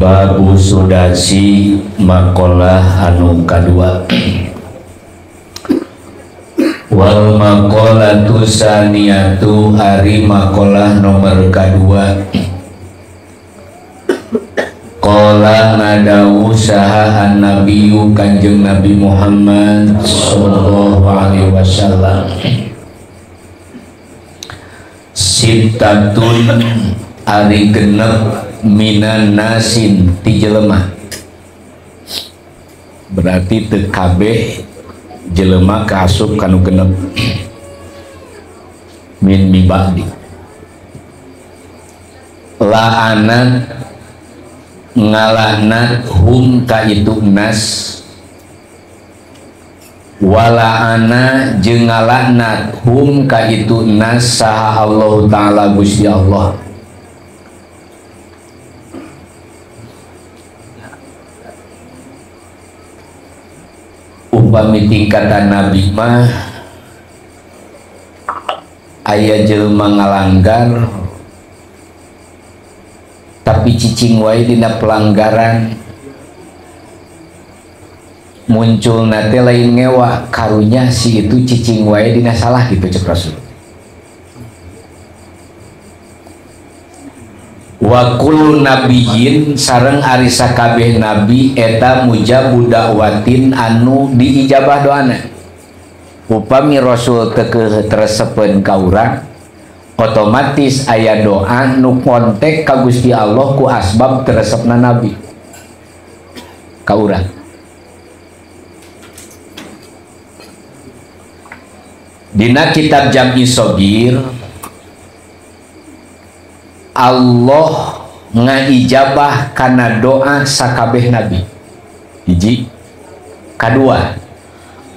Babu sudasi maqalah anu kadua. Wal maqalatu saniyatu ari maqalah nomor kadua. Qala ngadawu saha an-nabiyyu kanjeng Nabi Muhammad sallallahu alaihi wasallam. Sittatun ari genep minan nasin ti jelema, berarti teu kabeh jelema kaasup kanu genep min mibadi la'anat ngalaknat hum ka itu nas wala'ana jeung ngalaknat hum ka itu nas saha Allah Ta'ala Gusti Allah. Upami tingkatan nabi mah aya jelema ngalanggar tapi cicing wae dina pelanggaran muncul nate lain ngewa karunya si itu cicing wae dina salah gitu cek Rasul. Wa kullu nabiyyin sareng ari sakabeh nabi eta mujabu dakwatin anu diijabah doana. Upami Rasul teu teresepeun ka urang otomatis aya doa nu kontek ka Gusti Allah ku asbab teresepna nabi ka urang. Dina kitab Jami Shogir Allah ngaijabah kana doa sakabeh nabi. Hiji. Kadua,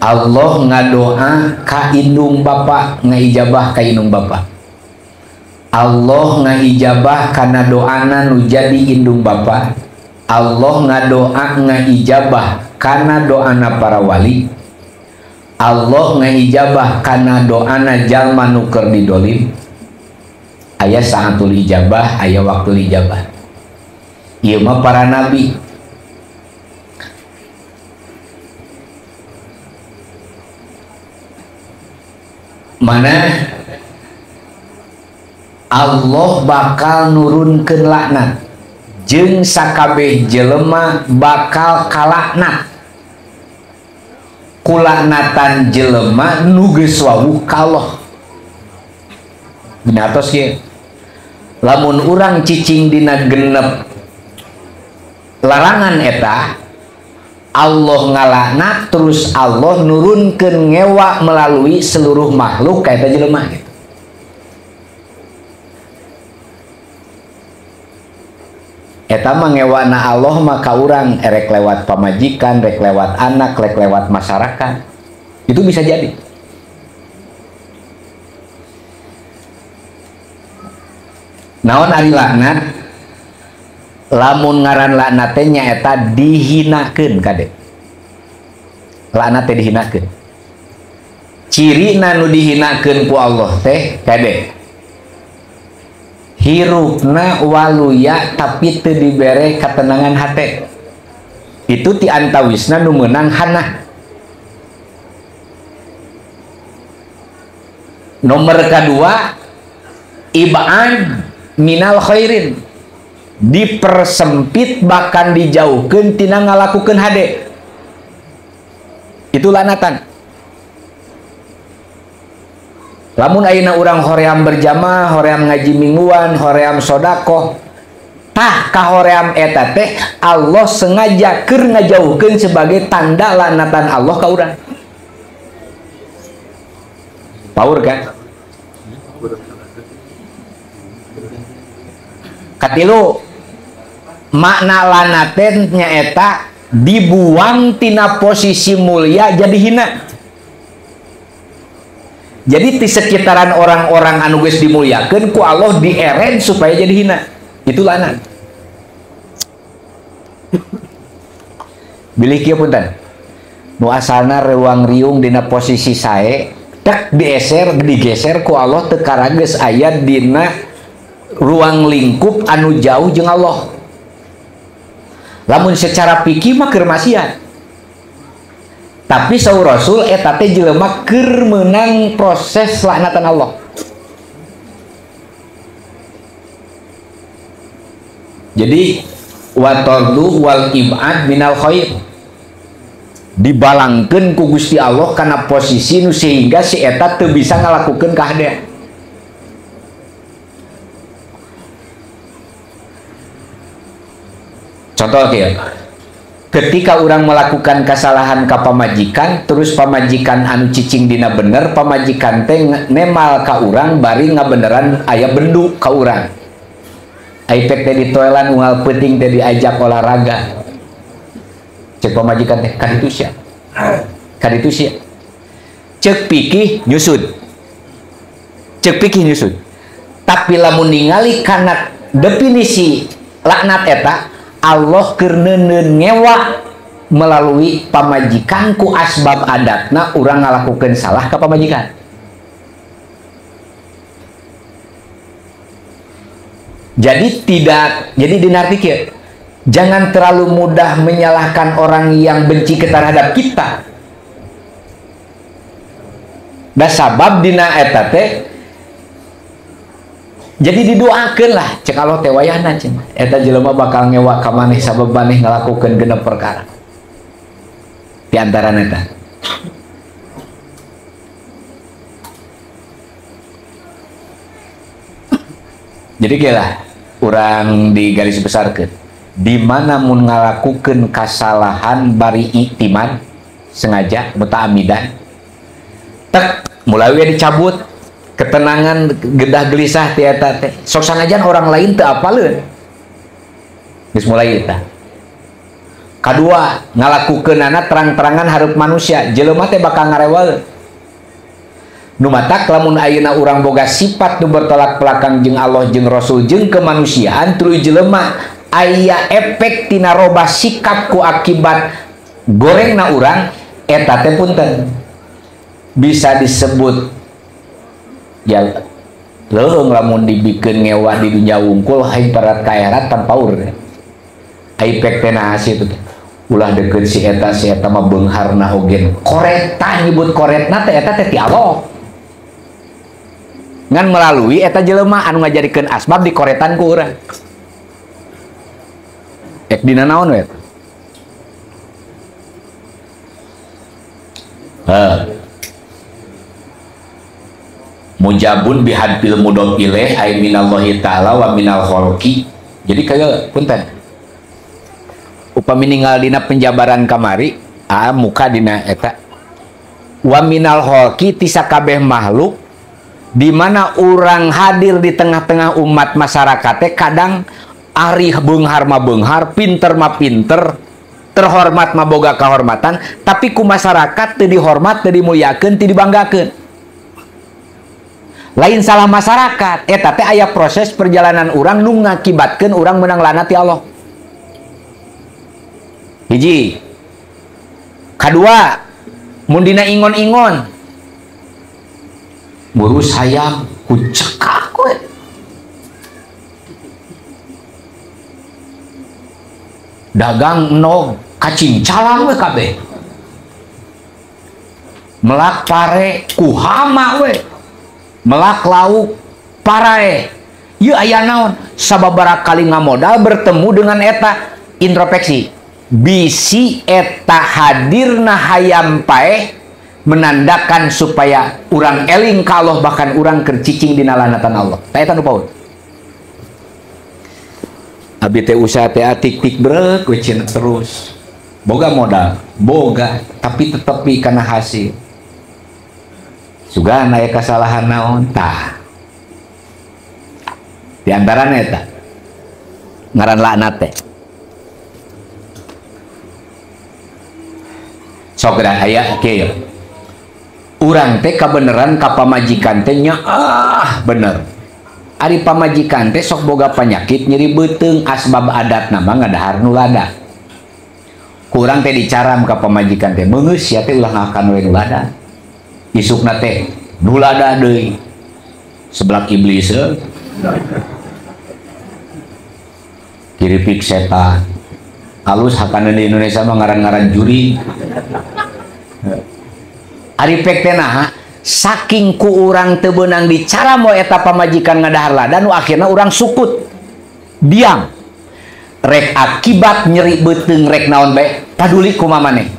Allah ngadoa ka indung bapa, ngaijabah ka indung bapa. Allah ngaijabah kana doana nu jadi indung bapa. Allah ngadoa ngaijabah kana doana para wali. Allah ngaijabah kana doana jalma nu keur didolim. Aya saatul ijabah, aya waktu ijabah. Ieu mah para nabi. Mana Allah bakal nurunkeun laknat jeung sakabeh jelema bakal kalaknat. Kulaknatan jelema nu geus wawuh ka Allah. Dina atos kieu. Lamun urang cicing dina genep larangan eta Allah ngalaknat terus Allah nurunkeun ngewa melalui seluruh makhluk ka eta jelema gitu. Eta mah ngewana Allah maka urang erek lewat pamajikan, rek lewat anak, rek lewat masyarakat. Itu bisa jadi. Naon ari laknat? Lamun ngaran laknat teh nyaeta dihinakeun kade. Laknat teh dihinakeun. Cirina nu dihinakeun ku Allah teh kade. Hirupna waluya tapi teu dibere katenangan hate. Itu ti antawisna nu meunang hanah. Nomor kedua, ib'ad minal khairin, dipersempit bahkan dijauhkeun tina ngalakukeun hade. Itu lanatan. Lamun ayeuna urang hoream berjamaah, hoream ngaji mingguan, hoream sodakoh, tah kahoream eta teh Allah sengaja keur ngajauhkeun sebagai tanda laknatan Allah ka urang. Power kan? Katilu, makna lanaten nyaeta dibuang tina posisi mulia jadi hina. Jadi di sekitaran orang-orang anu geus dimuliakeun ku Allah dieren supaya jadi hina. Itu laknat. Bilih kieu punten. Nu asalna reuang riung dina posisi sae, tek dieser digeser ku Allah teu karageus aya dina ruang lingkup anu jauh jeung Allah. Lamun secara fikih mah keur maksiat. Tapi saur Rasul eta teh jelema keur meunang proses laknatan Allah. Jadi wa tardu wal ibad minal khair. Dibalangkeun ku Gusti Allah kana posisi nu sehingga si eta teu bisa ngalakukeun kahadean. Contoh kieu. Ketika orang melakukan kesalahan ka pamajikan, terus pamajikan anu cicing dina bener, pamajikan teh nemal ka urang bari ngabeneran aya bendu ka urang. Aipek teh ditoelan unggal peuting teh diajak olahraga. Cek pamajikan teh kaditu sia. Kaditu sia. Cek pikih nyusud. Cek pikih nyusud. Tapi lamun ningali kana definisi laknat eta, Allah keur neuneun ngewa melalui pamajikan ku asbab adatna urang ngalakukeun salah ka pamajikan. Jadi tidak, jadi dinarti kieu, jangan terlalu mudah menyalahkan orang yang benci terhadap kita. Da sabab dina eta teh jadi didoakeun lah, cek Allah teh wayahna cenah. Eta jelema bakal ngewa ka maneh sabab maneh ngalakukeun genep perkara. Di antarana eta. Jadi kieu lah, urang di garis besarkeun. Di mana mun ngalakukeun kasalahan bari iktiman sengaja muta'amidan, tek mulai we dicabut ketenangan gedah gelisah ti eta teh. Sok sanajan orang lain teu apaleun. Geus mulai eta. Kadua, ngalakukeunana terang-terangan hareup manusia, jelema teh bakal ngarewaeun. Nu matak lamun ayeuna urang boga sifat nu bertolak belakang jeung Allah jeung Rasul jeung kemanusiaan, tuluy jelema aya efek tina robah sikap ku akibat gorengna urang, eta teh punten bisa disebut ya leuheung lamun dibikeun ngewa di dunya wungkul hayang parat ka akhirat tanpa ur. Ai pek teh naha sih itu teh? Ulah deukeut si eta mah beungharna oge koreta nyebut koretna teh eta teh ti Allah. Ngan melalui eta jelema anu ngajadikeun asbab dikoretan ku urang. Ek dina naon we? Heh. Mujabun bihadfil mudhof ilaih ay minallahi ta'ala wa minal khalqi. Jadi kaya punten. Upami ninggal dina penjabaran kamari, muka dina eta. Wa minal khalqi ti sakabeh makhluk di mana urang hadir di tengah-tengah umat masyarakat kadang ari beunghar mah beunghar, pinter mah pinter, terhormat mah boga kehormatan, tapi ku masyarakat teu dihormat, teu dimuliakeun, teu dibanggakeun. Lain salah masyarakat, eta teh aya proses perjalanan urang nu ngakibatkeun urang menang laknat ti Allah. Hiji. Kadua, mun dina ingon-ingon ngurus hayam ku cekak we. Dagang nog kacing calang we kabeh. Melak pare ku hama we. Melak lauk parae. Ieu aya naon? Sababaraha kali ngamodal bertemu dengan eta introspeksi. Bisi eta hadirna hayam paeh menandakan supaya urang eling ka Allah, bahkan urang keur cicing dina lanatan Allah. Ta eta nu paut. Abi teh usaha teh tik-tik brek we cenah terus. Boga modal, boga, tapi tetep kana hasil. Sugan aya kasalahan naon tah. Di antarana eta ngaran laknat teh. Sok dah aya kieu. Urang teh kabeneran ka pamajikan teh nya bener. Ari pamajikan teh sok boga penyakit nyeri beuteung, asbab adatna mah ngadahar nu lada. Kurang teh dicaram ka pamajikan teh, beungeus sia teh ulah ngakan we nu lada. Isukna teh nu lada deui. Seblak iblis kiripik setan. Alus hakana di Indonesia mah ngaran-ngaran juri. Ari pek teh naha saking ku urang teu beunang dicara moe eta pamajikan ngadahar lada nu akhirna urang sukut. Diam. Rek akibat nyeri beuteung rek naon bae paduli kumaha maneh.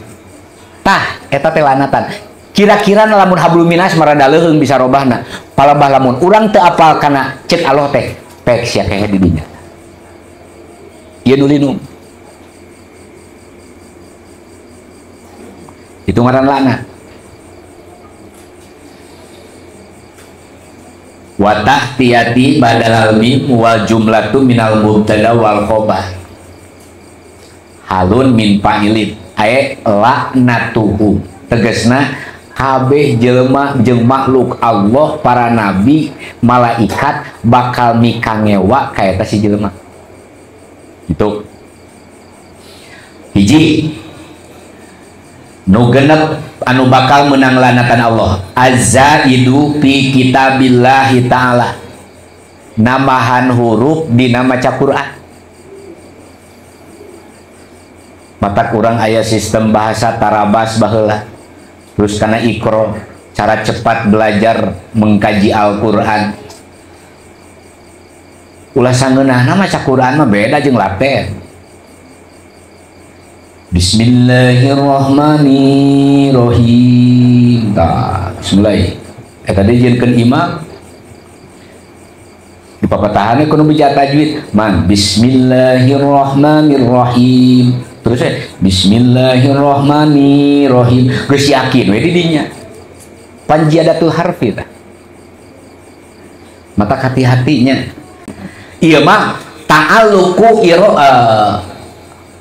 Tah eta teh lanatan. Kira-kira lamun hablum minas marada leuheung bisa robahna. Palebah lamun urang teu apal kana ceuk Allah teh pek sia kehe di dinya. Ieu nu linum. Itu ngaran laknat. Wa tahtiyati badalal mim wal jumlatu minal mubtada wal khobar. Halun min fa'ilin ae laknatuhu. Tegasna kabeh jelema jeung makhluk Allah, para nabi, malaikat bakal mikangewa ka eta si jelema. Itu. Hiji nu genep anu bakal menang lanatan Allah, azzaidu fi kitabillahi ta'ala, namahan huruf dina maca Quran. Mata kurang aya sistem bahasa tarabas baheula, terus kana ikro, cara cepat belajar mengkaji Al-Quran. Ulah sangeunahna maca Quran mah beda jeung laten. Bismillahirrahmanirrahim. Tah, bismillah. Eta dijieunkeun imam. Di papatahanna kudu bija tajwid. Man bismillahirrahmanirrahim. Terus bismillahirrahmanirrahim. Geus yakin we di dinya. Panjiadatul harfi tah. Mata hati-hatinya. Ieu mah ta'alluqu iro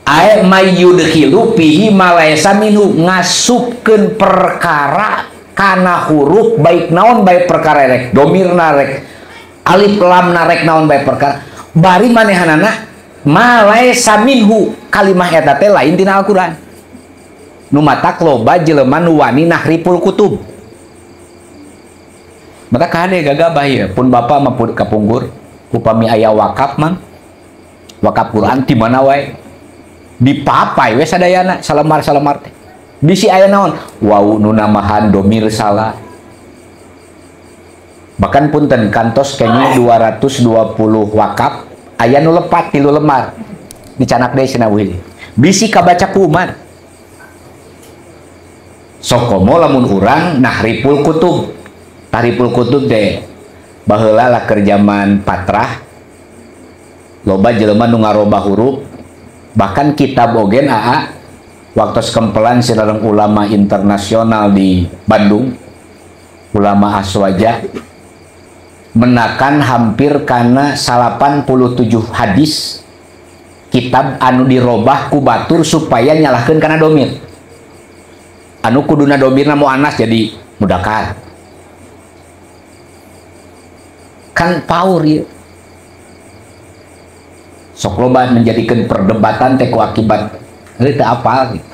ae mayyudkhilu fihi ma laysa minhu, ngasupkeun perkara kana huruf baik naon baik perkara rek domirna rek alif lam na rek naon baik perkara bari manehanana ma laysa minhu, kalimah eta teh lain tina Al-Qur'an. Nu matak loba jelema nu wani nahriful kutub. Maka kade gagabah ieu pun bapa mah kapungkur upami aya wakaf mang wakaf Quran di mana wae dipapai we sadayana salemar-salemar teh bisi aya naon wau nu namahan domir salah. Bahkan punten kantos kenging 220 wakaf aya nu lepat 3 lembar dicanak deui cenah wih bisi kabaca ku umat. Sokomo lamun urang nahriful kutub. Tahriful kutub teh baheula lah keur jaman patrah loba jelema nu ngarobah huruf. Bahkan kitab ogen aa waktu kempelan sareng ulama internasional di Bandung, ulama Aswaja, menakan hampir kana 87 hadis kitab anu dirobah ku batur supaya nyalahkeun kana domir. Anu kuduna domirna muannas jadi mudakar. Kan paur ieu. Sok loba menjadikan perdebatan teh ku akibat teu apal gitu.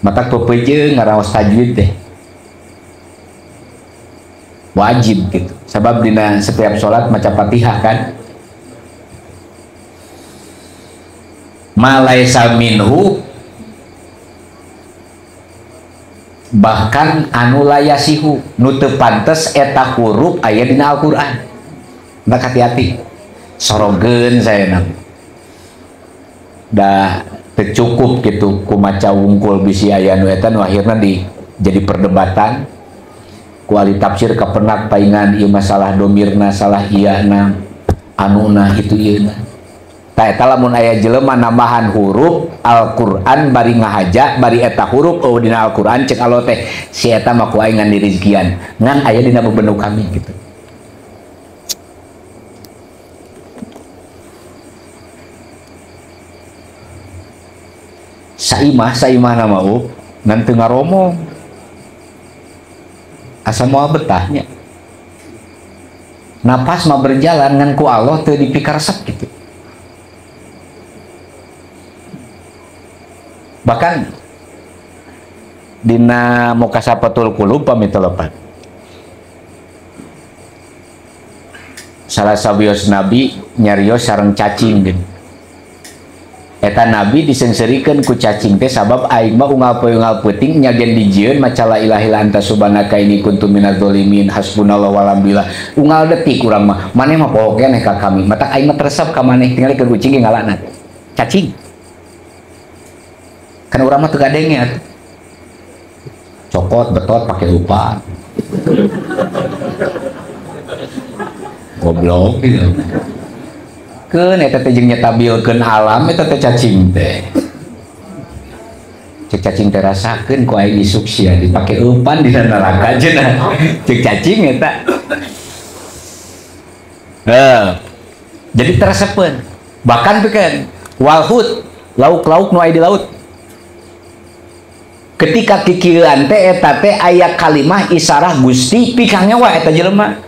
Mata pepeje ngaraos tajwid teh wajib gitu. Sebab dina setiap salat maca Fatihah kan. Ma laisa minhu, bahkan anu layasihu nu teu pantes eta huruf aya dina Al-Qur'an. Maka hati-hati. Sorogeun saya nam dah tercukup gitu ku maca wungkul bisi aya nu eta nu akhirna di jadi perdebatan ku ahli tafsir kapenak paingan ieu masalah domirna salah iyana anuna itu ieuna. Tah eta lamun aya jelema nambahan huruf Al-Qur'an bari ngahaja bari eta huruf eueuh dina Al-Qur'an ceuk Allah teh si eta mah ku aing ngan dirizkian ngan aya dina bebendu kami gitu. Saimah, saimah nama u ngan teu ngaromong. Asa moal betahnya. Napas mah berjalan ngan ku Allah teu dipikaresep gitu. Bahkan dina Mukasafatul Qulub pami telepat. Salah sawios nabi nyarios sareng cacing geuning. Eta nabi diseungseurikeun ku cacing teh sabab aing mah unggal poe unggal peuting nyagen dijieun maca la ilaha illa anta subhanaka inni kuntu minadz zalimin hasbunallahu walhamdulillah. Unggal detik urang mah maneh mah poho keneh ka kami. Matak aing mah teresep ka maneh tingali ke kucing ge ngalaknat. Cacing. Kan urang mah teu kadenge atuh. Cokot betot pake upan. Goblok gitu. Keun eta teh jeung nyetabilkeun alam eta teh cacing teh. Cek cacing teh rasakeun ku aing isuk sia dipake eupan dina neraka cenah. Cek cacing eta. Heuh. Jadi teresepeun. Bahkan pikeun walhut, lauk-lauk nu aya di laut. Ketika kikieuan teh eta teh aya kalimah isarah Gusti pikangewa eta jelema.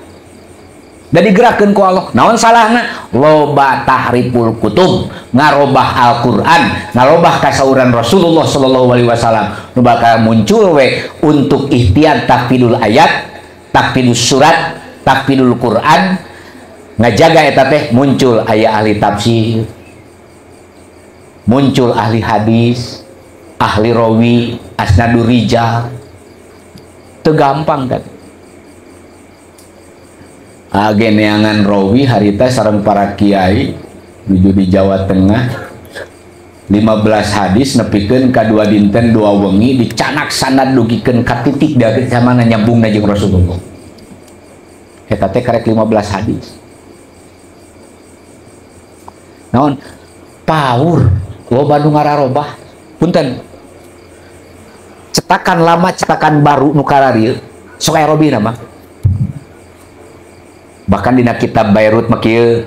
Dan digerakkan ku Allah. Naon salahna? Loba tahriful kutub, ngarobah Al-Qur'an, ngarobah kasauran Rasulullah sallallahu alaihi wasallam. Nu bakal muncul we untuk ikhtiar takfidul ayat, takfidus surat, takfidul Qur'an, ngajaga eta teh muncul aya ahli tafsir, muncul ahli hadis, ahli rawi, asnadur rijal. Teu gampang kan? Ageneangan rawi harita sareng para kiai nuju di Jawa Tengah 15 hadis nepikeun ka 2 dinten 2 wengi dicanak sanad dugikeun ka titik dari samana nyambungna jeung Rasulullah. Eta teh karek 15 hadis. Naon? Paur loba nu ngararobah. Punten. Cetakan lama cetakan baru nu kararieu sok aya robihna mah. Bahkan dina kitab Beirut mah kieu,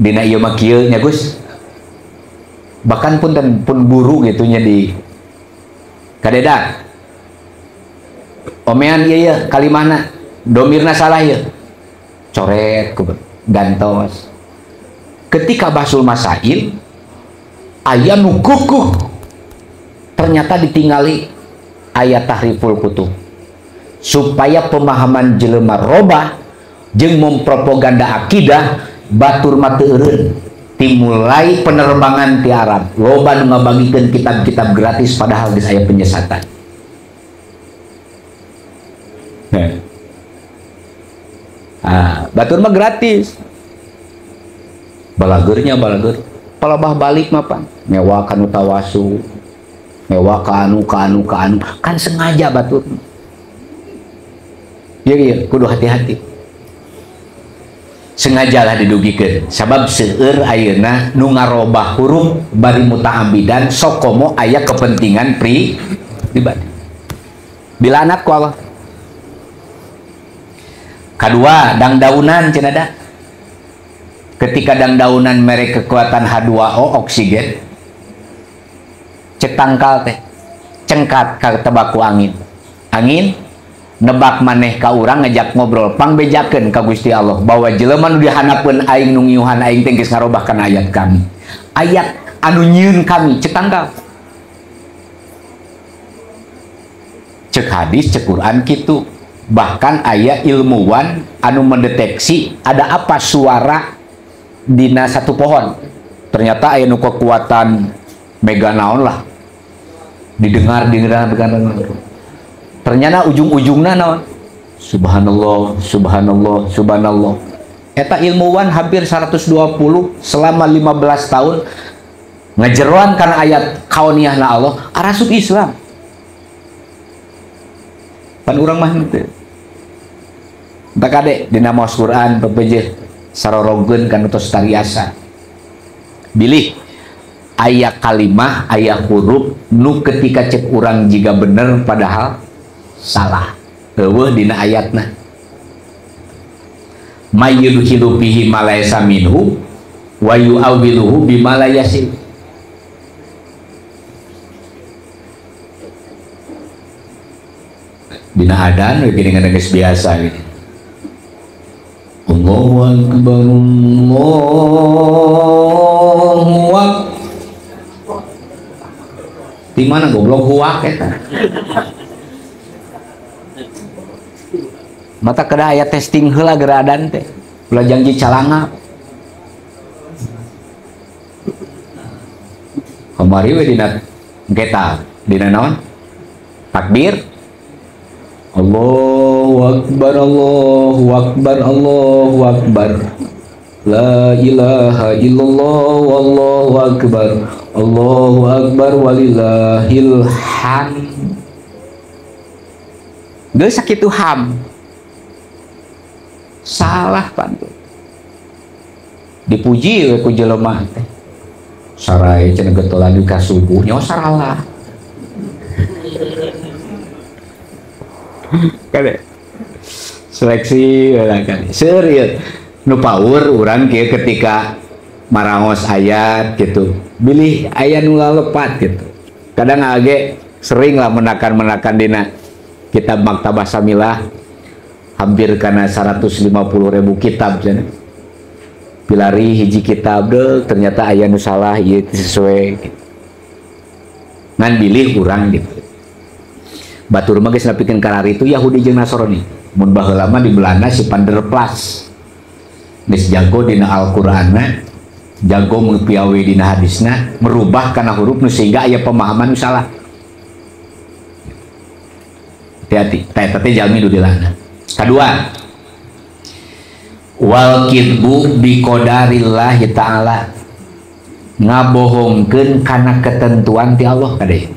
dina ieu mah kieu nya Gus. Bahkan pun pun guru gitu nya di kadeda. Omean ieu ye kalimahna, domirna salah ieu. Coret ku gantos. Ketika Bahsul Masail aya nu kukuh ternyata ditingali aya tahriful kutub. Supaya pemahaman jelema robah jeung mempropaganda akidah batur mah teu eureun. Dimulai penerbangan ti Arab loba nu ngabagikeun kitab-kitab gratis padahal geus aya penyesatan. Ah, batur mah gratis. Balageurnya balager. Palebah balik mah pan nyewa ka nu tawasu, nyewa ka anu ka anu ka anu, kan sengaja batur. Ieu ieu kudu hati-hati. Sengajalah didugikeun sabab seueur ayeuna nu ngarobah huruf bari muta'ammidan sokomo aya kepentingan pribadi. Dilanat ku Allah. Kadua dangdaunan cenah da. Ketika dangdaunan mere kekuatan H2O oksigen cek tangkal teh cengkat ka tebaku angin. Angin nebak maneh ka urang ngajak ngobrol pangbejakeun ka Gusti Allah bahwa jelema nu dihanapeun aing nu ngiuhan aing teh geus ngarobah kana ayat kami. Ayat anu nyieun kami cek tangkal. Cek hadis cek Quran kitu. Bahkan aya ilmuwan anu mendeteksi ada apa suara dina satu pohon. Ternyata aya nu kekuatan mega naon lah. Didengar dengar dengar. Ternyata ujung-ujungna naon? Subhanallah, subhanallah, subhanallah. Eta ilmuwan hampir 120 selama 15 tahun ngejeroan kana ayat kauniyahna Allah, arasup Islam. Pan urang mah henteu. Tah kade dina maos Quran pepejeh sarorogeun kana tos tariasa. Bilih aya kalimah, aya huruf nu ketika cek urang jiga bener padahal salah. Eueuh dina ayatna. Mayyudkhilu fihi ma laysa minhu wa yu'awwiluhu bima la yasil. Dina adan we geuningan geus biasa gitu. Allahu akbar, Allahu akbar. Di mana goblok huak eta? Mata kedah aya testing heula geradan teh. Ulah janji calangap. Kamari we dina kitab dina naon? Takbir. Allahu akbar, Allahu akbar, Allahu akbar. La ilaha illallah, wallahu akbar, Allahu akbar walillahil hamd. Geus sakitu ham. Salah pantun. Dipuji we ku jelema teh. Sarai cenah getolan ka subuh nyawa saralah. Kade seleksi lah kan. Serius. Nu paur urang kieu ketika marangos ayat gitu. Bilih aya nu lalepat gitu. Kadang age sering lah menakan-menakan dina kitab Maktabah Samilah hampir karena 150.000 kitab cenah. Pilari hiji kitab deuk ternyata aya nu salah ieu sesuai gitu. Ngan bilih urang gitu. Batur mah geus nepikeun karari itu Yahudi jeung Nasrani. Mun baheula mah di Belanda si Van der Plas. Geus jago dina Al-Qur'anna, jago meupiawe dina hadisna, merubah kana huruf nu sehingga aya pemahaman nu salah. Hati-hati, eta teh jalmi nu dilana. Kadua, wal kidbu bi qadarillahi ta'ala. Ngabohongkeun kana ketentuan ti Allah kade.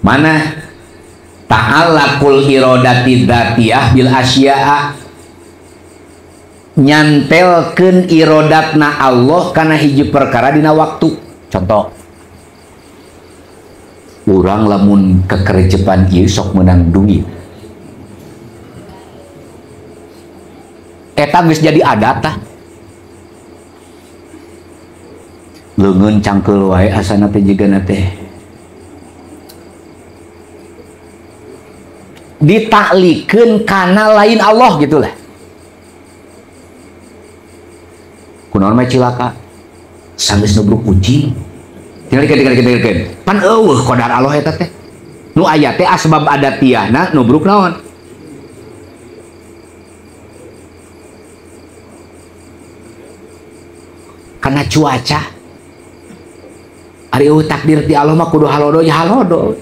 Mana ta'allaqul iradati dzatiyah bil asya'a, nyantelkeun irodatna Allah kana hiji perkara dina waktu. Contoh, urang lamun kekerejepan ieu sok meunang duit. Eta geus jadi adat tah. Leungeun cangkeul wae asana teh jigana teh. Ditaklikeun kana lain Allah gitulah. Kunaon mah cilaka? Sanggeus nubruk kucing. Tinggal dikeun. Pan eueuh qadar Allah eta teh. Nu aya teh asbab adatiyahna nubruk naon? Karena cuaca. Ari eueuh takdir ti Allah mah kudu halodo ya halodo.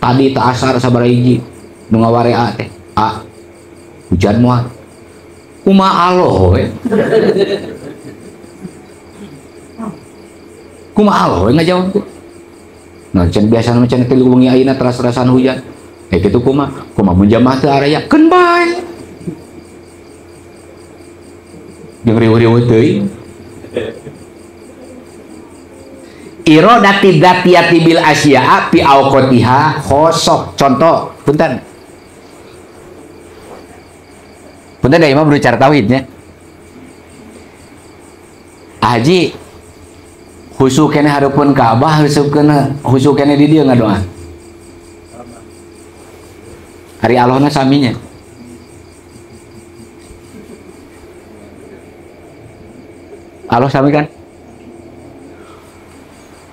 Tadi tak asar sabaraha hiji nu ngawarea teh a hujan moal kumaha Allah we kumaha Allah we ngajawab teh. Nah can biasana mah can teh wengi ayeuna teras-terasan hujan kitu kumaha kumaha mun jamaah teu araya keun bae jeung riweuh-riweuh teuing. Irodati dzatiyati bil asya'a fi awqatiha khosok. Contoh, punten. Punten da imam berbicara tauhidnya. Haji khusyuk keneh hareupeun Ka'bah, khusyuk keneh di dieu ngadoa. Ari Allahna saminya. Allah sami kan?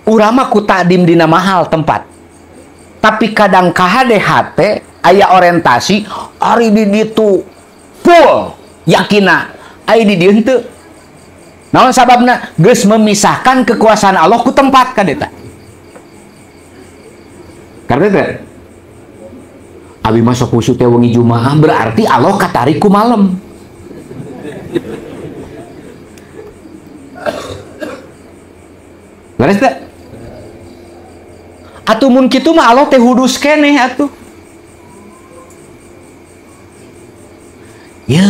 Urang mah ku takdim dina mahal tempat. Tapi kadang kahade hate aya orientasi ari di ditu full yakina aya di dieu henteu. Naon sababna? Geus memisahkan kekuasaan Allah ku tempat kan eta. Karena teh abi mah sok khusyuk teh wengi Jumaah berarti Allah katarik ku malam. Leres teh? Atuh mun kitu mah Allah teh hudus keneh atuh. Ye,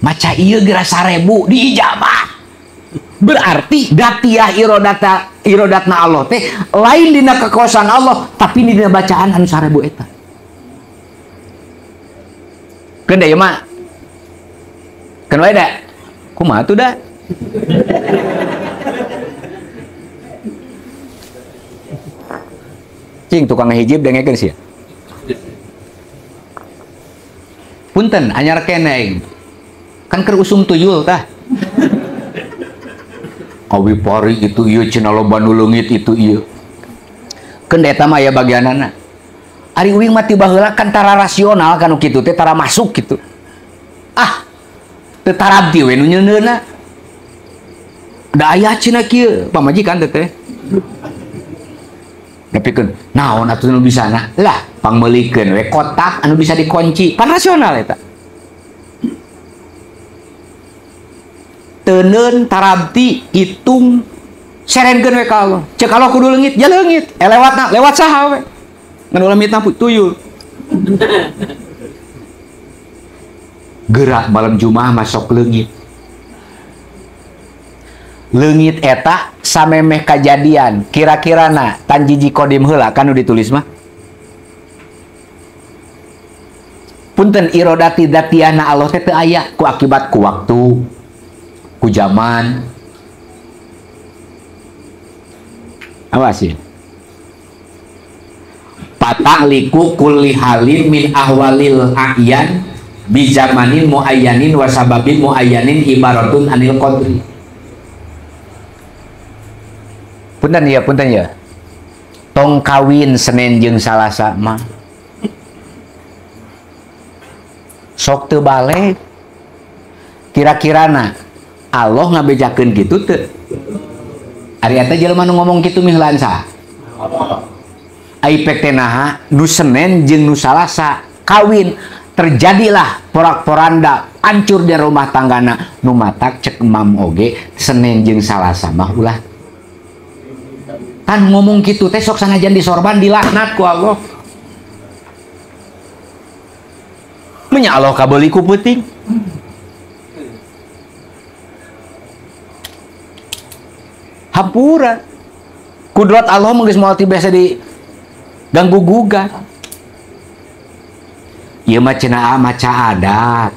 maca ieu geura 1000 diijabah. Berarti datiyah irodatna Allah teh lain dina kekuasaan Allah, tapi dina bacaan anu 1000 eta. Keun da ieu mah. Keun wae da. Kumaha atuh da? Cing tukang ngehijib dengekeun sia. Punten anyar keneh aing. Kan keur usum tuyul tah. Awi pari itu ieu cenah loba nu leungit itu ieu. Keun eta mah aya bagianana. Ari uing mah ti baheula kan tara rasional kanu kitu teh tara masuk kitu. Ah, teu tarabti we nu nyeundeuna. Da aya cenah kieu pamajikan teh. Nepikeun naon atuh nu bisana? Lah, pangmeulikeun we kotak anu bisa dikunci. Pan rasional eta. Teuneun tarabti hitung serenkeun we ka Allah. Ceuk Allah kudu leungit, ya leungit. Lewatna lewat saha we. Ngan ulah mitnah tuyul. Gerak malam Jumat masuk leungit. Leungit eta samemeh kajadian kira-kirana tanjiji kodim heula kan nu ditulis mah. Punten irodati dzatiyahna Allah teh teu aya ku akibat ku waktu, ku zaman. Awas ya. Pata'liku kulli halin min ahwalil a'yan bi zamanin muayyanin wa sababin muayyanin ibaratun anil qadri. Punten ya, punten ya. Tong kawin Senin jeung Salasa mah. Sok teu balik. Kira-kirana Allah ngabejakeun kitu teu? Ari eta jelema nu ngomong kitu miheulaan saha? Ai pek teh naha nu Senin jeung nu Salasa kawin terjadilah porak-poranda hancur di rumah tanggana nu matak cek emam oge Senin jeung Salasa mah ulah. Kan ngomong gitu teh sok sanajan disorban dilaknat ku Allah. Menya Allah kabeuli ku peuting. Hampura. Kudrat Allah mah geus moal ti biasa diganggu gugat. Ieu mah cenah maca adat.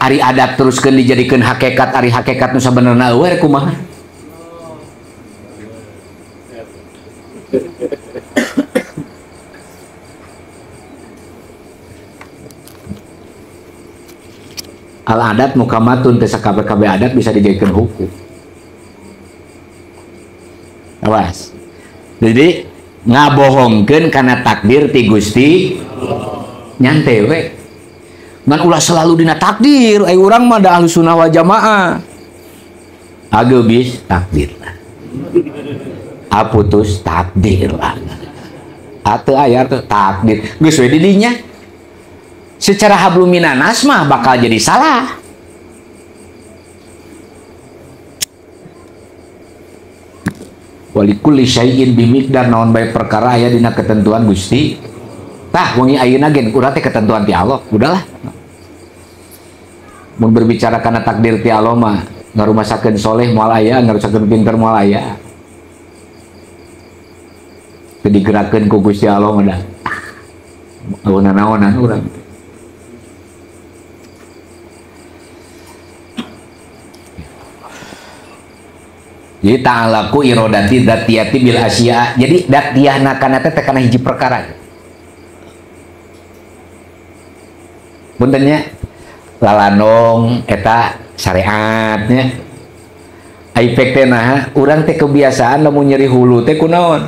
Ari adat teruskeun dijadikeun hakikat, ari hakikat nu sabenerna eueuh kumaha? Al adat mukamatun teh sakabeh-kabeh adat bisa dijadikan hukum. Awas. Jadi ngabohongkeun kana takdir ti Gusti nyante we. Ngan ulah selalu dina takdir, ai urang mah da Ahlus Sunnah wal Jamaah. Ageubis takdir lah. Aputus takdir lah. Ateu aya teh takdir. Geus we di dinya. Secara habluminanas mah bakal jadi salah. Walikulli syai'in bimiqdar naon bae perkara aya dina ketentuan Gusti. Tah wengi ayeuna gen urang teh ketentuan ti Allah, udahlah. Mun berbicara kana takdir ti Allah mah ngarumasakeun soleh moal aya, ngarumasakeun pinter moal aya. Teu digerakkeun ku Gusti Allah mah dah. Eueuh nanaonan urang. Jadi ta'alaku irodati dzatiyati bil asya. Jadi dzatiyahna kana teh kana hiji perkara. Punten nya lalanong eta syariatnya. Ai pek teh naha urang teh kebiasaan lamun nyeri hulu teh kunaon?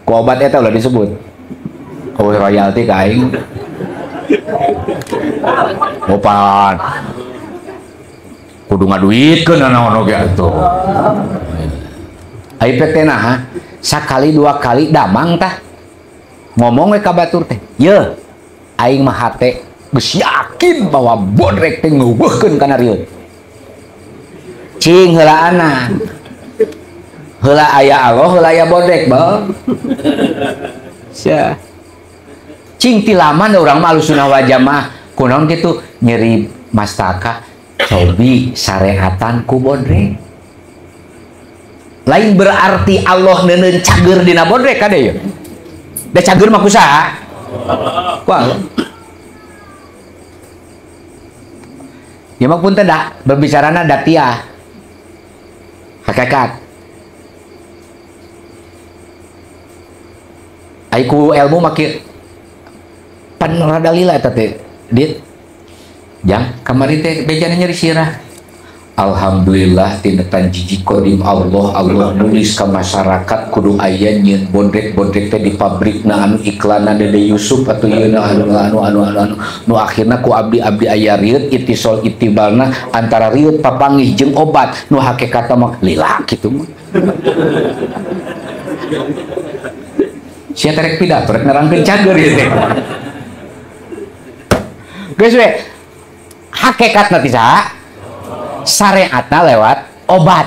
Ku obat eta ulah disebut. Oh royalti ka aing. Opan. Kudu ngaduitkeun naon oge atuh. Ai pek teh naha sakali dua kali damang tah. Ngomong we ka batur teh. Yeuh, aing mah hate geus yakin bahwa bodrek teh ngeuweuhkeun kana rieut. Cing heulaana. Heula aya Allah, heula aya bodrek, bang. Sia. Cing ti laman urang mah Ahlussunnah wal Jamaah. Kunaon kitu nyeri mastaka cobi syariatan ku bodrek. Lain berarti Allah neuneun cager dina bodrek kade ye. Da cager mah ku saha? Ku Allah. Ya mah punten da berbicarana datiah. Hakikat. Ai ku ilmu mah kieu pan rada lila eta teh. Dit. Jang kamari teh bejana nyeri sirah. Alhamdulillah tina tanjiji kodim Allah, Allah nulis ke masyarakat kudu aya nyieun bodrek-bodrek teh di pabrikna anu iklanna Dede Yusuf atau yeuna anu anu anu anu anu nu akhirna ku abdi-abdi aya rieut itisol itibalna antara rieut papanggih jeung obat nu hakikatna mah lila kitu mah. Sia terek pidato rek nerangkeun cager ieu teh. Geus we hakikatna teh saha? Syariatna lewat obat.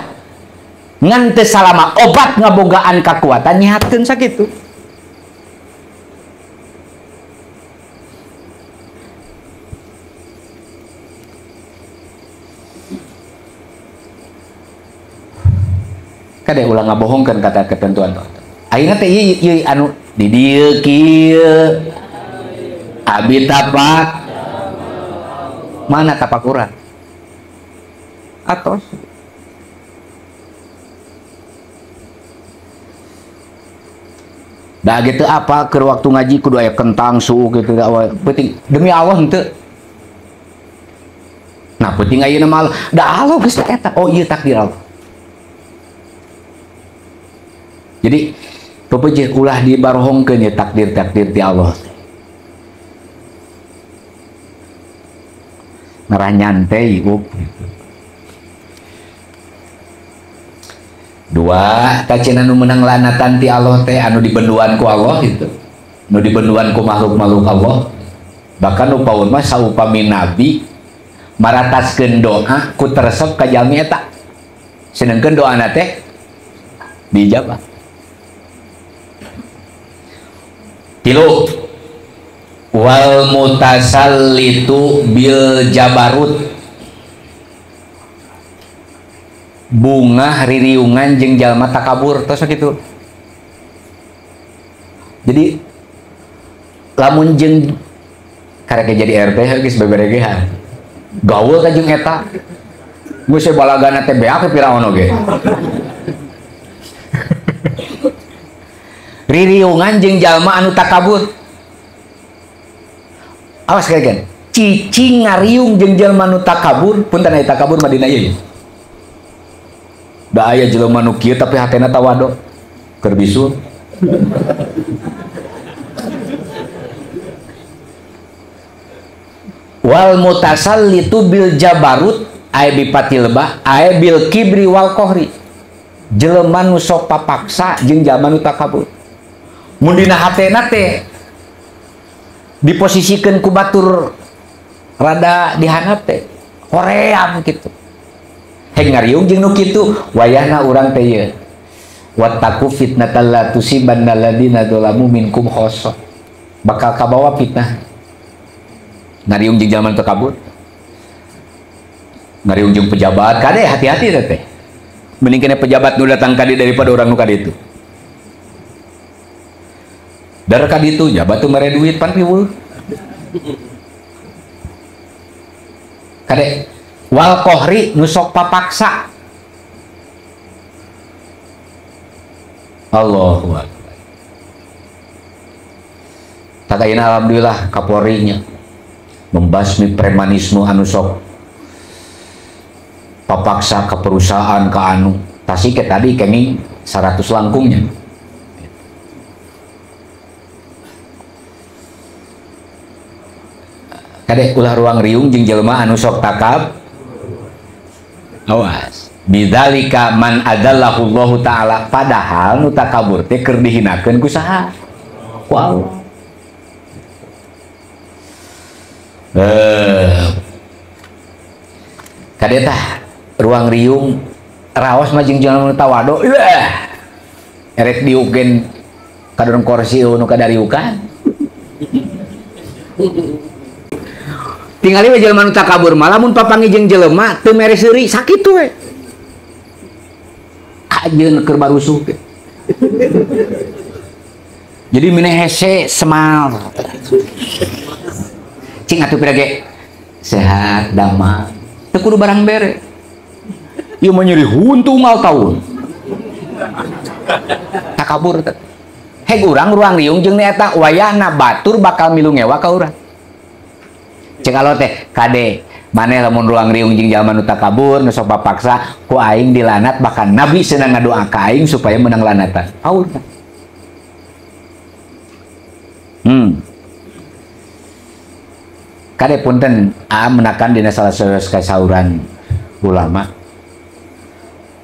Ngan teu salama obat ngabogaan kakuatan nyehatkeun sakitu. Kade ulah ngabohongkeun kata ketentuan. Ayeuna teh ieu ieu anu di dieu kieu abi tapak mana tapak urang? Atos. Dah gitu apa ke waktu ngaji kudu aya kentang suuk gitu da penting demi Allah henteu. Nah penting ayeuna mah da Allah geus eta. Oh ieu takdir Allah. Jadi pepeje ulah dibarohongkeun ya takdir-takdir ti Allah. Ngarah nyantai up gitu. Dua, tacina nu menang lanatan ti Allah teh anu dibenduan ku Allah gitu. Nu dibenduan ku makhluk-makhluk Allah. Bahkan nu paur mah saupami nabi marataskeun doa ku teresep ka jalmi eta. Sedengkeun doana teh diijabah. Tilu, wal mutasallitu bil jabarut. Bunga ririungan jeung jalma takabur tos kitu. Jadi lamun jeung karek jadi RT geus beberegehan. Gaul ka jeung eta. Geus balagana teh beak piraon oge. Ririungan jeung jalma anu takabur. Awas kagen. Cicing ngariung jeung jalma anu takabur, punten aya takabur mah dina ieu. Da aya jelema nu kieu tapi hatena tawado keur bisul. Wal mutasallitu bil jabarut ay bi patilba ay bil kibri wal kohri. Jelema nu sok papaksa jeung jalma nu takabur. Mun dina hatena teh diposisikeun ku batur rada dihandap teh hoream kitu. Heng ngariung jeung nu kitu wayahna urang teh ieu wattaqu fitnatal la tusibanna alladziina dzalamu minkum khassah. Bakal kabawa fitnah. Ngariung jeung jalma takabur. Ngariung jeung pejabat kade hati-hati teh. Mending kene pejabat nu datang ka dieu daripada urang nu ka ditu. Dar ka ditu jabat teu mere duit pan riweuh. Kade wal kohri nusok papaksa. Allahu Akbar. Takaina alhamdulillah Kapolrinya membasmi premanisme anu sok papaksa ke perusahaan ke anu tasik tadi kenging 100 langkungnya. Kade ulah ruang riung jeung jelema anu sok takab. Awas. Bidzalika man adallahu Allahu ta'ala, padahal nu takabur teh keur dihinakeun ku saha? Ku Allah. Kade tah ruang riung raos mah jeung jelema nu tawado. Erek diukeun ka dorong kursi nu kadariukan. Tingali we jelema nu takabur mah lamun papanggih jeung jelema teu mere seuri sakitu we. Kajeun keur barusuh ge. Jadi mine hese semal. Cing atuh pira ge sehat damai. Teu kudu barang bere. Ieu mah nyeri huntu unggal taun. Takabur teh. Heg urang ruang riung jeung eta wayahna batur bakal milu ngewa ka urang. Cek Allah teh kade Maneh lamun ruang riung jeung jalma nu takabur nu sok papaksa ku aing dilanat, bahkan nabi senang ngadoa ka aing supaya menang lanatan. Paur. Kade punten a menakan dina salah sawios kasauran ulama.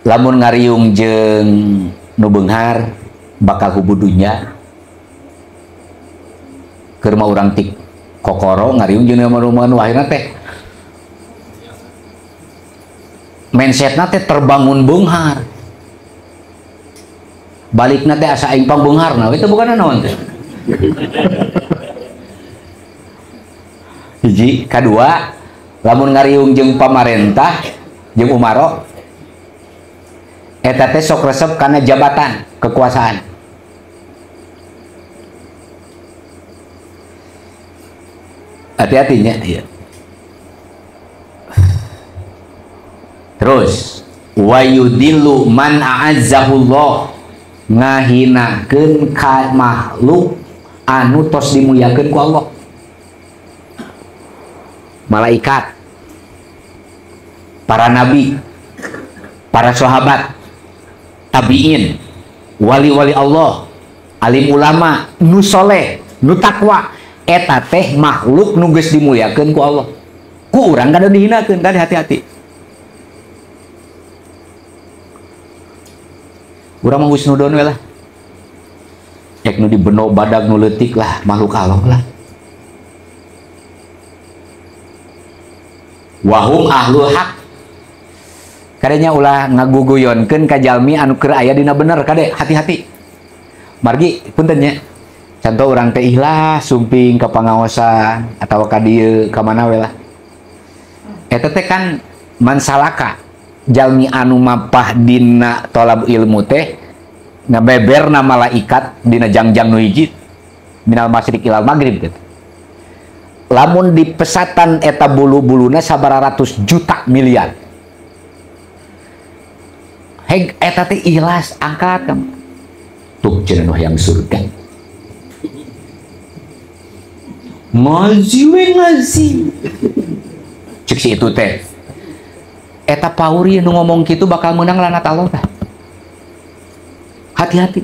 Lamun ngariung jeung nu beunghar bakal hubu dunya. Keur mah urang tik kokoro ngariung jeung nu akhirna teh mindsetna teh terbangun beunghar. Balikna teh asa aing pang beungharna we teh bukan naon teh. Hiji, kadua, lamun ngariung jeung pamarentah jeung umaro eta teh sok resep kana jabatan, kekuasaan. Hati-hatinya ya. Terus wa yudillu man a'azzahullah, ngahinakeun ka makhluk anu tos dimuliakeun ku Allah. Malaikat, para nabi, para sahabat, tabiin, wali-wali Allah, alim ulama, nu soleh, nu takwa, eta teh makhluk nu geus dimuliakeun ku Allah. Ku urang kada dihinakeun, tadi hati-hati. Urang mah husnudon we lah. Ek nu dibeno badag nu leutik lah, makhluk Allah lah. Wahum ahlul haq. Kadenya ulah ngaguguyonkeun ka jalmi anu keur aya dina bener, kade hati-hati. Margi punten nya. Contoh urang teh ikhlas sumping ka pangaosan atawa ka dieu ka mana we lah. Eta teh kan mansalaka jalmi anu mapah dina tolab ilmu teh ngabeberna malaikat dina jangjang nu hiji minal masyriq ilal maghrib gitu. Lamun dipesatan eta bulu-buluna sabaraha ratus juta miliar. Heg eta teh ikhlas angkat kamu. Tuh cenah nu hayang surga. Ngaji we ngaji. Cek si itu teh. Eta pauri nu ngomong kitu bakal menang lanat Allah tah. Hati-hati.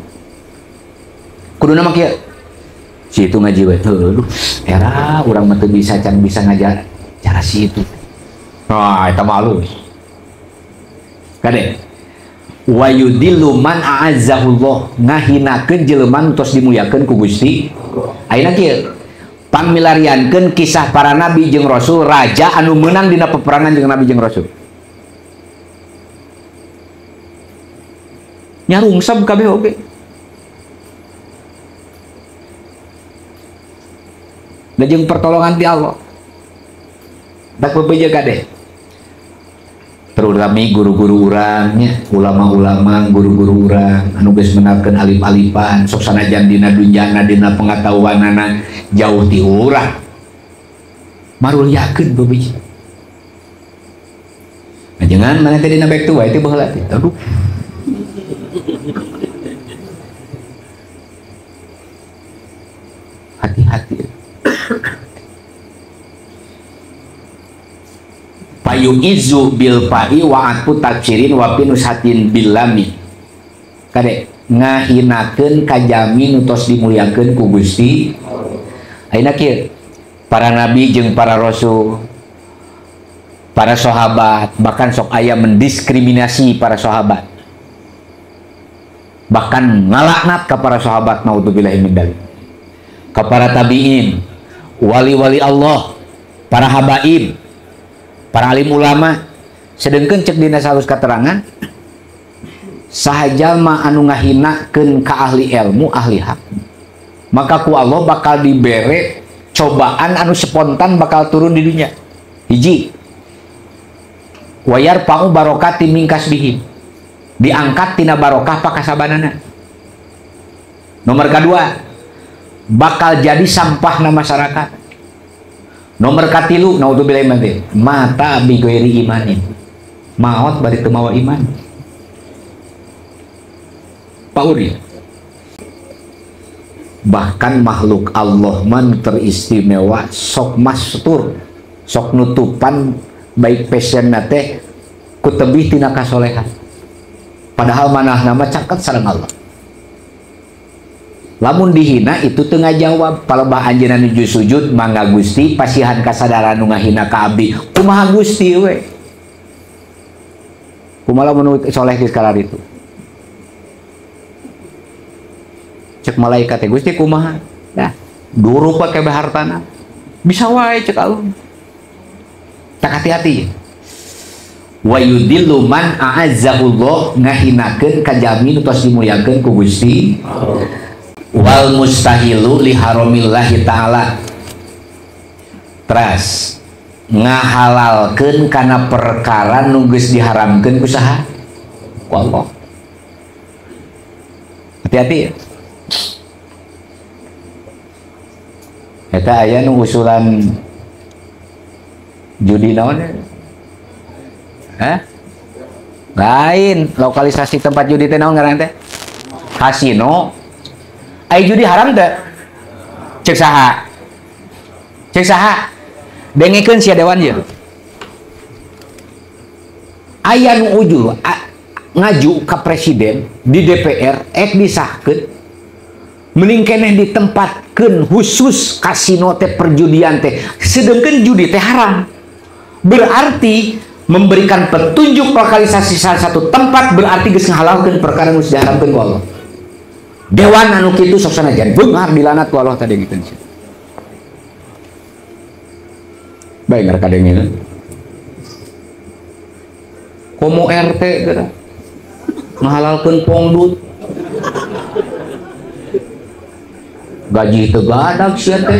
Kuduna mah kieu. Si itu ngaji we, aduh, era urang mah teu bisa can bisa ngajar cara si itu. Wah, eta mah alus. Kade. Wa yudillu man a'azzahullah, ngahinakeun jelema nu tos dimuliakeun ku Gusti. Ayeuna kieu, pangmilariankeun kisah para nabi jeung rasul, raja anu meunang dina peperangan jeung nabi jeung rasul. Nyarungsab kabeh oge. Da jeung pertolongan ti Allah. Tak bebeja kade. Terutama guru-guru urang nya, ulama-ulama, guru-guru urang anu geus meunangkeun alif-alifan, sok sanajan dina dunjana dina pengetahuanana jauh ti urang. Maruliakeun bebeja. Ajengan mana teh dina baik tu wae teh baheula teh. Aduh. Hati-hati. Payu izu bil fa'i wa atfu tafsirin wa pinushatin bil lami. Kade ngahinakeun ka jalmi nu tos dimuliakeun ku Gusti. Ayeuna kieu, para nabi jeung para rasul, para sahabat, bahkan sok aya mendiskriminasi para sahabat. Bahkan ngalaknat ka para sahabat, naudzubillahi min dzalik. Ka para tabiin, wali-wali Allah, para habaib, para alim ulama. Sedengkeun cek dina salus katerangan, saha jalma anu ngahinakeun ka ahli ilmu, ahli hak, maka ku Allah bakal dibere cobaan anu spontan bakal turun di dunia. Hiji, wayar pa'u barokati mingkas bihim, diangkat tina barokah pakasabanana. Nomor kedua, bakal jadi sampahna masyarakat. Nomor katilu, naudzubillah min dzalik, mata bighairi imanin, maot bari teu mawa iman. Pauri. Bahkan makhluk Allah man teristimewa sok mastur, sok nutupan Baik passion teh ku tebih tina kasolehan. Padahal manah nama caket sareng Allah. Lamun dihina itu teu ngajawab. Palebah anjeunna nuju sujud mangga Gusti pasihan kasadaran nu ngahina ka abdi. Kumaha Gusti we? Kumaha lamun soleh geus kalar itu? Cek malaikat teh Gusti kumaha? Dah, duruk pake hartana. Bisa wae cek Allah. Tak hati-hati. Wa yudillu man a'azzahullah ngahinakeun ka jalmi nu tos dimuliakeun ku Gusti. Wal mustahilu li haramillahi ta'ala. Teras ngahalalkeun kana perkara nu geus diharamkeun ku saha? Ku Allah. Hati-hati ya. Eta aya nu usulan judi naon? Hah? Lain, lokalisasi tempat judi teh naon ngaran teh? Kasino. Ai judi haram teh? Cek saha? Cek saha? Dengekeun sia dewan ieu. Aya nu ujul ngaju ka presiden di DPR ek disahkeun mending keneh ditempatkeun khusus kasino teh perjudian teh, sedengkeun judi teh haram. Berarti memberikan petunjuk lokalisasi salah satu tempat berarti geus ngahalalkeun perkara nu diharamkeun ku Allah. Dewan anu kitu sok sanajan beunghar dilanat ku Allah tadi gitu. Bae ngarek kadengeun. Komo RT geura ngahalalkeun pongdut. Gaji teu gadag sia teh.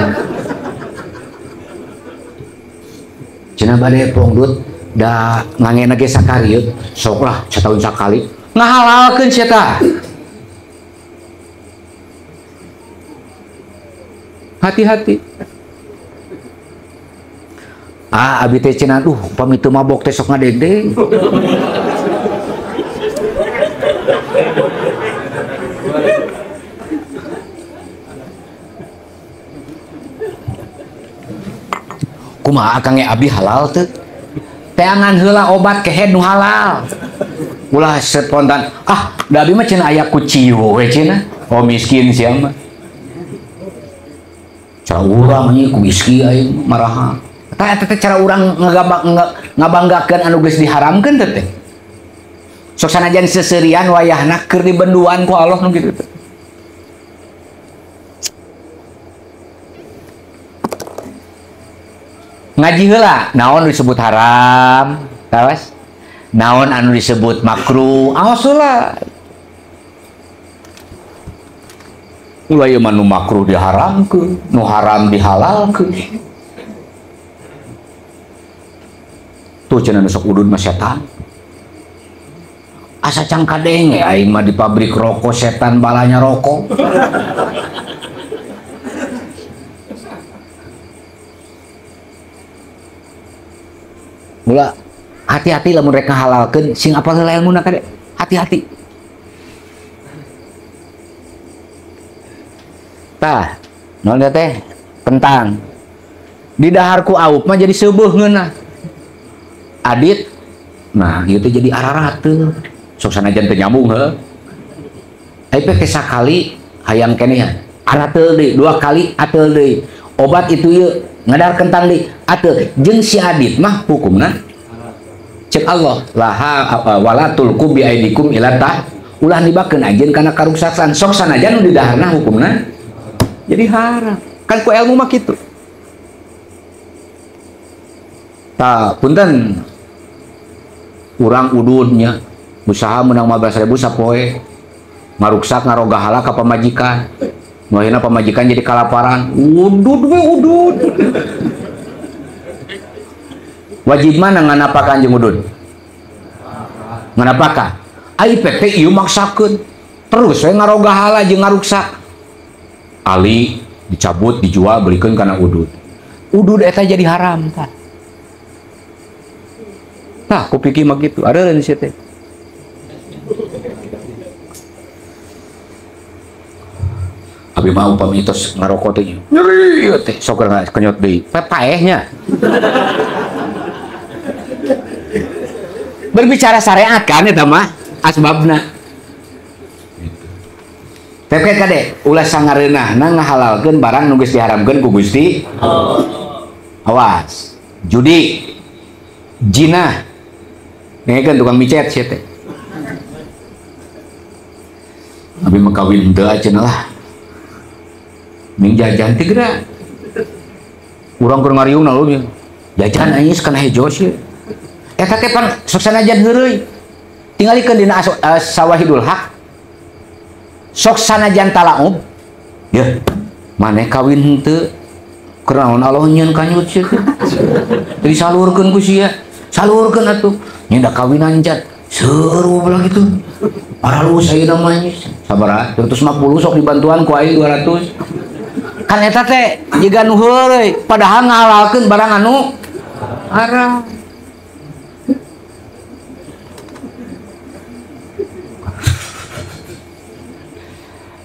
Cenah bade pongdut da ngangena ge sakarieu sok lah sataun sakali ngahalalkeun sia tah. Hati-hati. Ah, abi teh cenah duh upami teu mabok teh sok ngadegdeg. Kumaha akang ge abi halal teu? Teangan heula obat kehed nu halal. Ulah spontan. Ah, da abi mah cenah aya kuciu we cenah. Oh miskin sia mah. Cara urang ieu ku miski aing maraha. Tah eta teh cara urang ngabanggakeun anu geus diharamkeun teh teh. Sok sanajan seserian wayahna keur dibenduan ku Allah nu kitu teh. Ngaji heula, naon disebut haram, tawas? Naon anu disebut makruh, awas heula. Ulah ieu mah nu makruh diharamkeun, nu haram dihalalkeun. Tuh cenah nu sok udud mah setan. Asa cang kadenge aing mah di pabrik rokok setan balanya rokok. Mula hati-hati lamun rek ngahalalkeun sing apal heula ilmuna kade. Hati-hati. Tah, naon teh? Kentang. Di dahar ku aup mah jadi seubeah ngeunah. Adit, nah ieu teh jadi ararateul. Sok sanajan teu nyambung heuh. Ai teh sakali hayang keneh arateul deui, dua kali ateul deui. Obat itu ieu ngadar kentang deui, ateul. Jeung si Adit mah hukumna cek Allah laha wala tulqu bi aidikum ila tah ulah nibakeun anjeun kana karuksakan. Sok sanajan nu didaharna hukumna jadi haram. Kan ku ilmu mah kitu. Tah punten urang ududnya usaha menang 15.000 sapoe ngaruksak ngaroga hala ka pamajikan. Nu ayeuna pamajikan jadi kalaparan. Udud we udud. Wajib mana nganapakan jeung udud? Nganapakah? Ai PT ieu maksakeun. Terus we ngaroga hala jeung ngaruksak. Ali dicabut, dijual, belikeun kana udud. Udud eta jadi haram tah. Tah ku pikir mah kitu. Areureun sia teh. Abi mah upami tos ngarokok teh nyeri teh sok kenyot deui. Paehnya. Berbicara syariat kan eta mah asbabna. Tapi kade ulah sangareunahna ngahalalkeun barang nu geus diharamkeun ku Gusti. Awas, judi, jinah. Ngekeun tukang micet sia teh. Abi mah kawin teu cenah lah. Ning jajan teh geura. Urang keur ngariung na leuwih. Jajan anjing kana hejo sia. Eta teh pan sok sanajan heureuy. Tingalikeun dina Sawahidul Haq. Sok sanajan talaub. Yeuh, maneh kawin henteu. Keur naon Allah nyieun kanyut sia teh. Teu disalurkeun ku sia. Salurkeun atuh. Nya da kawinan cat. Seru belah gitu. Paralus ayeuna mah sabaraha? 150 sok dibantuan ku aing 200. Kan eta teh jiga nu heureuy, padahal ngahalalkeun barang anu haram.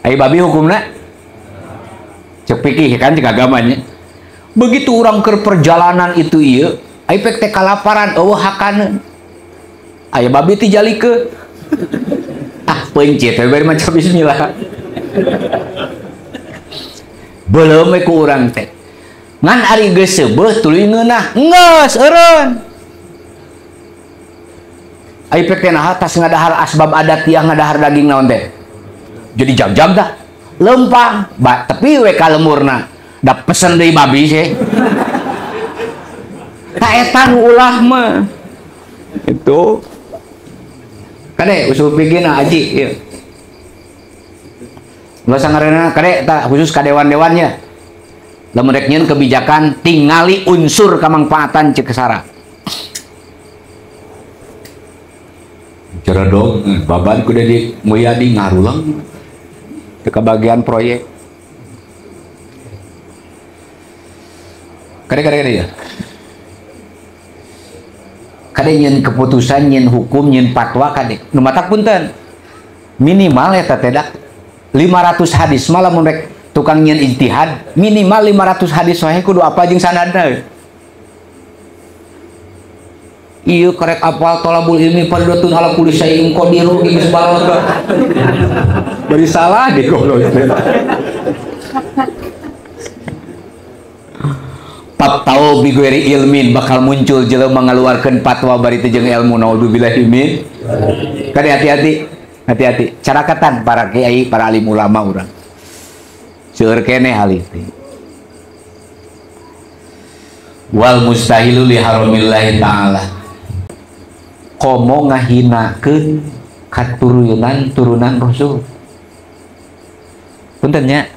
Ai babi hukumna cek pikih kan cek agamanya. Begitu urang keur perjalanan itu ieu, ai pek teh kalaparan eueuh hakaneun. Aya babi ti jalikeun. Ah pencet we bari maca bismillah. Belum we ku urang teh. Ngan ari geus seubeuh tuluy ngeunah. Geus eureun. Ai pek teh naha tas ngadahar asbab adat tiang ngadahar daging naon teh. Jadi jag-jag dah. Lempang, ba tepi we ka lemurna. Da pesen deui babi sih. Ta eta nu ulah mah. Itu kade usul pikirna aji ieu. Ulah sangareunana kade tah khusus ka dewan-dewannya. Lamun rek nyieun kebijakan tingali unsur kamangfaatan ceuk sara. Ceredog baban ku Dedi Mulyadi ngarulang ke bagian proyek. Kade ya. Kade nyeun keputusan, nyeun hukum, nyeun fatwa kade. Nu matak punten. Minimal eta teh 500 hadis malah mun rek tukang nyeun ijtihad, minimal 500 hadis sahih kudu apa jeung sanadna. Ieu karek apal tolabul ilmi fardhatun ala kulli syai'in qadiru geus balad. Bari salah deh goblok. Fatwa bighairi ilmin bakal muncul jelema ngaluarkeun fatwa bari teu jeung ilmu, naudzubillahi min. Kade hati-hati, hati-hati. Carakatan para kiai, para alim ulama urang. Seueur keneh hal itu. Wal mustahilu li haramillahi ta'ala. Komo ngahinakeun katurunan turunan Rasul. Punten nya.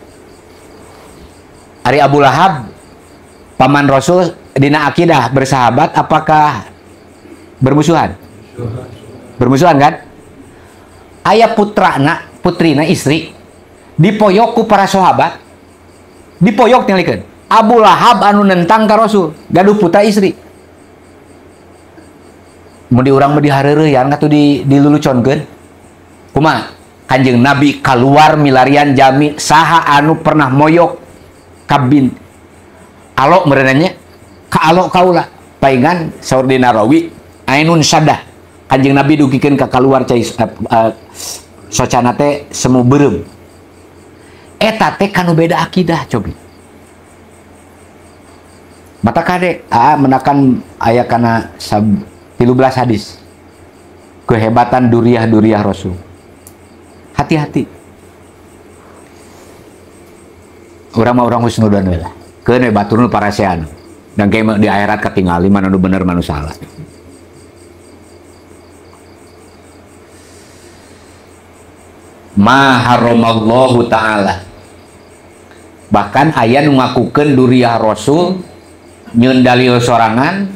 Ari Abu Lahab paman Rasul dina akidah bersahabat apakah bermusuhan? Bermusuhan kan? Aya putrana, putrina istri dipoyok ku para sahabat. Dipoyok tingalikeun. Abu Lahab anu nentang ka Rasul, gaduh putra istri. Mun di urang mah dihareureyan katuh diluluconkeun. Kumaha? Kanjeng Nabi kaluar milarian jami saha anu pernah moyok kabin. Alok merenanya ka alok kaula paingan saur dina rawi ainun sadah. Kanjeng Nabi dugikeun ka kaluar cai socana teh semu beureum. Eta teh kanu beda akidah cobi. Mata kade menakan aya kana 13 hadis kehebatan duriah-duriah Rasul. Hati-hati. Urang mah urang husnudzon we lah. Keun we batur nu parasean. Dan ke di akhirat katingali mana nu bener mana nu salah. Ma haramallahu ta'ala. Bahkan aya nu ngakukeun duriah Rasul nyeun dalil sorangan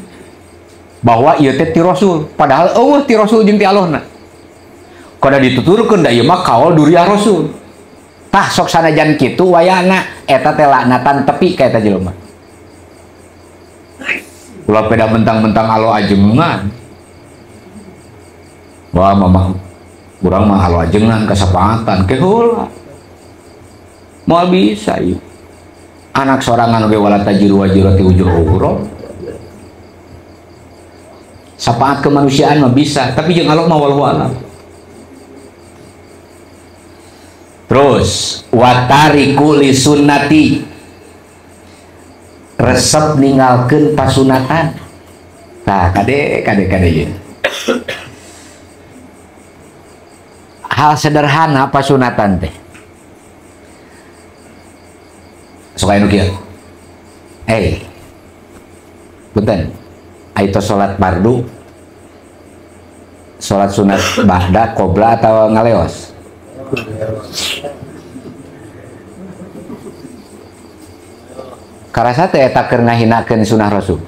bahwa ieu teh ti Rasul, padahal eueuh ti Rasul jeung ti Allahna. Kada dituturkeun da ieu mah kaol duriah Rasul. Tah sok sanajan kitu wayahna eta teh laknatan tepi ka eta jelema. Ulah peda mentang-mentang alo ajengan. Wah mamah urang mah alo ajengan kasapatan ke heula. Moal bisa ieu. Anak sorangan oge wala tajiru wajirati wujur ukhra. Syafaat kemanusiaan mah bisa, tapi jeung Allah mah wallahu alam. Terus watariku li sunnati, resep ninggalkeun pasunatan. Tah kade kade kade ieu. Hal sederhana pasunatan teh. Sok aya nu kieu. Punten. Ayo salat fardu, salat sunat ba'da, qobla atau ngaleos? Karasa teh eta keur ngahinakeun sunah Rasul.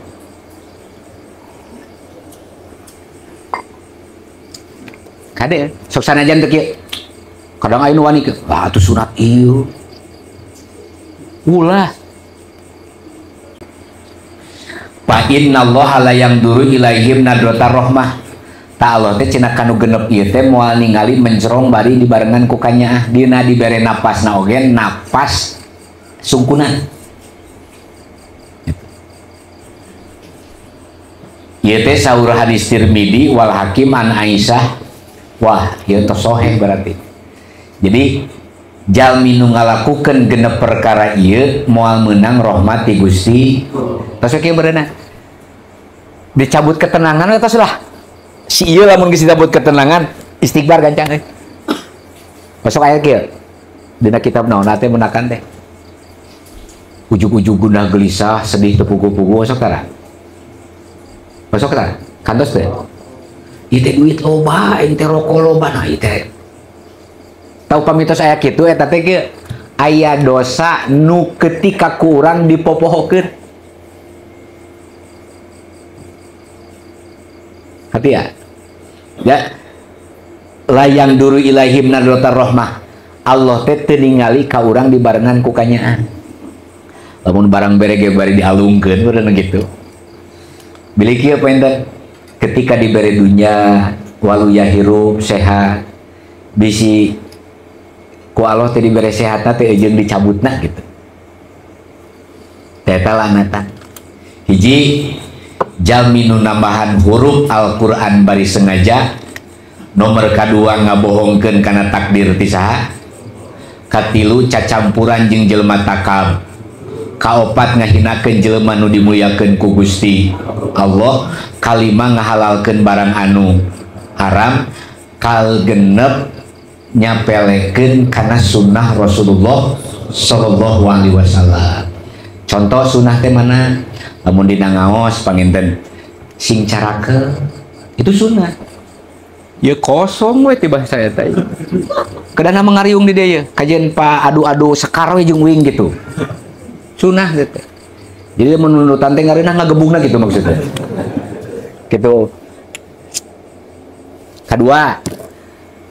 Kade sok sanajan teu kieu. Kadang aya nu wani kieu, ah atuh sunat ieu. Ulah. Fa innallaha la yangduru ilaihim nadratar rahmah. Ta Allah teh cenah kanu genep ieu teh moal ningali mencerong bari dibarengan ku kanyaah dina dibere napasna oge napas sungkunan. Ieu teh saur hadis Tirmidzi wal Hakim an Aisyah. Wah, ieu tos sahih berarti. Jadi jalmi nu ngalakukeun genep perkara ieu moal meunang rahmat ti Gusti. Tos kieu bereuna. Dicabut ketenangan we tos lah. Si ieu lamun geus dicabut ketenangan, istighfar gancang euy. Masuk aya kieu. Dina kitab naon teh menakan teh. Ujug-ujug gundah gelisah, sedih teu pugu-pugu sok tara. Masuk tara? Kantos teh. Ieu teh duit loba, ieu teh rokok loba, nah ieu teh. Tau pamitos aya kitu eta teh kieu. Aya dosa nu ketika ku urang dipopohokeun. Hati ya. Ya. Layang duru ilaihim nadratar rahmah. Allah teh teu ningali ka urang dibarengan ku kanyaah. Lamun barang bere ge bari dialungkeun beureunan kitu. Bilih kieu pointen ketika dibere dunya waluya hirup sehat bisi ku Allah teh dibere sehatna teh jeung dicabutna gitu. Teh eta lanatan. Hiji jalmi nu nambahan huruf Al-Qur'an bari sengaja, nomor kadua ngabohongkeun kana takdir ti saha, katilu cacampuran jeung jelema takab, kaopat ngahinakeun jelema nu dimuliakeun ku Gusti Allah, kalima ngahalalkeun barang anu haram, kalgenep nyapelekeun kana sunnah Rasulullah sallallahu alaihi wasallam. Contoh sunnah teh mana? Lamun dina ngaos panginten sing carake itu sunnah. Ya kosong we ti bahasa eta. Kedana mengariung di dieu kajian pa adu-adu sekar we jeung uing gitu. Sunnah gitu. Jadi mun nunutan teh ngareunah ngagebugna gitu maksudnya. Gitu. Kedua,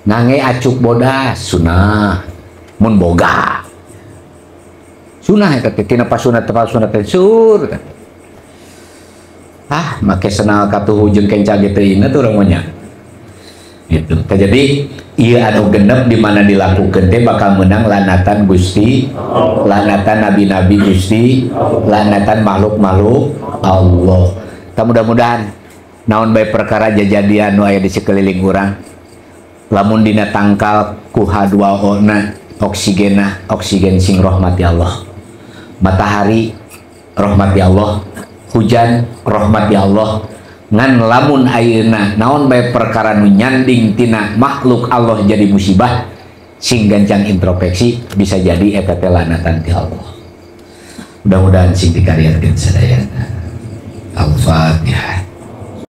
ngange acuk bodas sunah mun boga. Sunah eta teh tina pasunat teh sur. Ah, make senal katuhu jeung kenca ge teu inget urang mah nya. Gitu. Jadi ieu anu genep di mana dilakukeun teh bakal menang lanatan Gusti, lanatan nabi-nabi Gusti, lanatan makhluk-makhluk Allah. Tah mudah-mudahan naon bae perkara jajadian nu aya di sekeliling urang. Lamun dina tangkal ku H2O na oksigena, oksigen sing rahmati Allah. Matahari rahmati Allah, hujan rahmati Allah. Ngan lamun ayeuna naon bae perkara nu nyanding tina makhluk Allah jadi musibah, sing gancang introspeksi bisa jadi eta teh lanatan ti Allah. Mudah-mudahan sing dikariatkeun sadayana. Al-Fatihah.